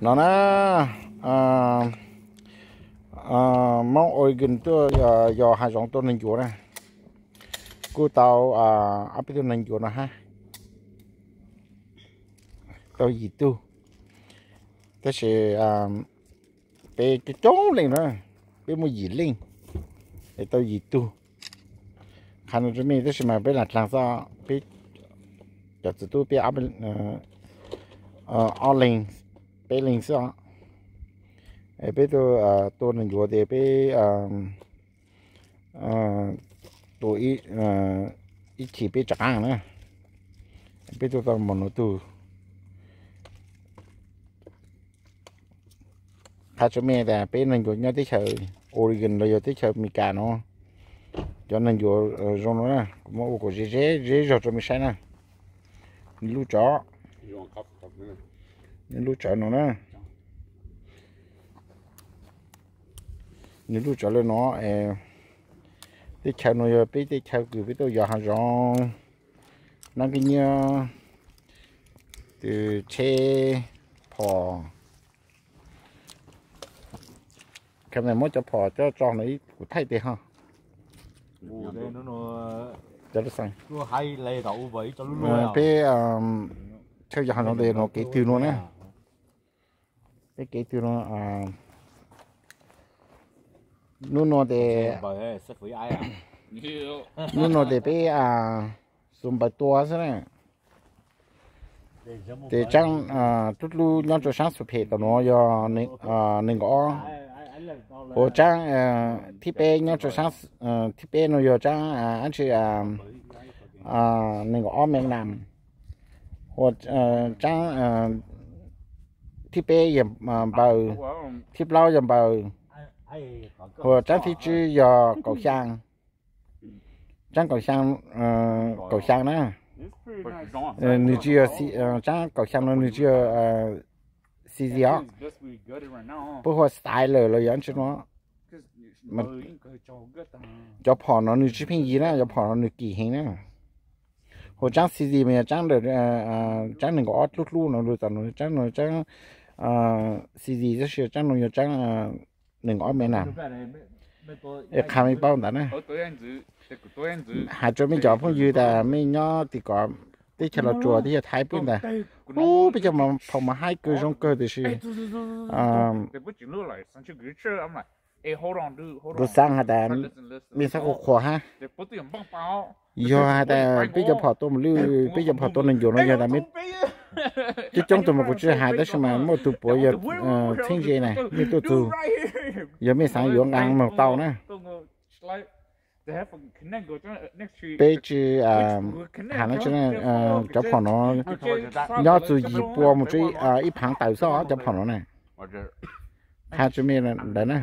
No na, Mount Oregon tuaj yos hav zoov tua neeg ncuav na. Kuj tau ob peb tug neeg ncuav no hab, tau yim tug, tab sis peb coob coob leej na, peb muaj yim leej es tau yim tug. Qha no rua mej, tab sis mas peb lam dlaag xwb, peb cov txiv tub peb ob leeg, peb leeg xwb os. Peb tuaj tua neeg ncuav tes peb tua ib chim peb rov qaab na. Peb tuaj tau moog nuav tug. Qha tsua mej tas peb neeg ncuav nyob teb chaws Oregon los yog teb chaws Amelikas no, cov neeg ncuav zoo no na, kuv muab ua kom ze ze zog rua mej saib na. Nws lub tsawv, nws lub tsawv no na, nws lub tsawv le no. Teb chaws no yog peb teb chaws kws peb tuaj yos hav zoov, nab nkeeg nyiab, tw tsheb, phom. Kheev muab cov phom coj tso no ib kuv thaij tes ho. Peb chaw yos hav zoov tes nuav kev tw nuav na. Peb kev tw nuav, nub nuav tes, nub nuav tes peb xuv npaws tua xwb na. Tes tsaab dlub dlub nyob rua saab xu phem tom nuav yog neeg nkaum ob. Ua tsaab thib peb nyob rua saab thib peb nuav yog tsaab dlaab tsi, neeg nkaum ob me nam. Ua tsaab thib peb yog npaws, thib plaub yog npaws, ua tsaab thib tswb yog kaum xyaa. Tsaab kaum xyaa, kaum xyaa na. Nws tsi yog, tsaab kaum xyaa no nws tsi yog C Z os, puab hu ua Styler los yog tsi no. Cov phom no nws tsi pheej yig na, cov phom no nws kim heev na. Ua tsaab C Z mas yog tsaab, tsaab neeg nkaum ob dlub dlub no lug tom no, tsaab no tsaab C Z tab sis tsaab no yog tsaab neeg nkaum ob me nam. Es qha mej paub ntawd na. Has rua mej cov phooj ywg tas mej nyob tim ko teb chaws Los Tsuas teb chaws Thaib pub tas, ub, peb cov phom mas haib kawg zoo kawg tiam sis kuv xaav has tas mej xaav qhuas qhuas hab. Yog has tas peb cov phom tua mos lwj, peb cov phom tua neeg ncuav no yog tas mej, coob coob tug mas kuv tsi has tab sis mas muaj tug puav yog Txheeb Ze na, mej tuaj txug, yog mej xaav yuav nqaa moog tau na. Peb tsi has na, cov phom no nyob txug yim pua mus rua ib phaav tawm xwb cov phom no na. Has rua mej ntawd na.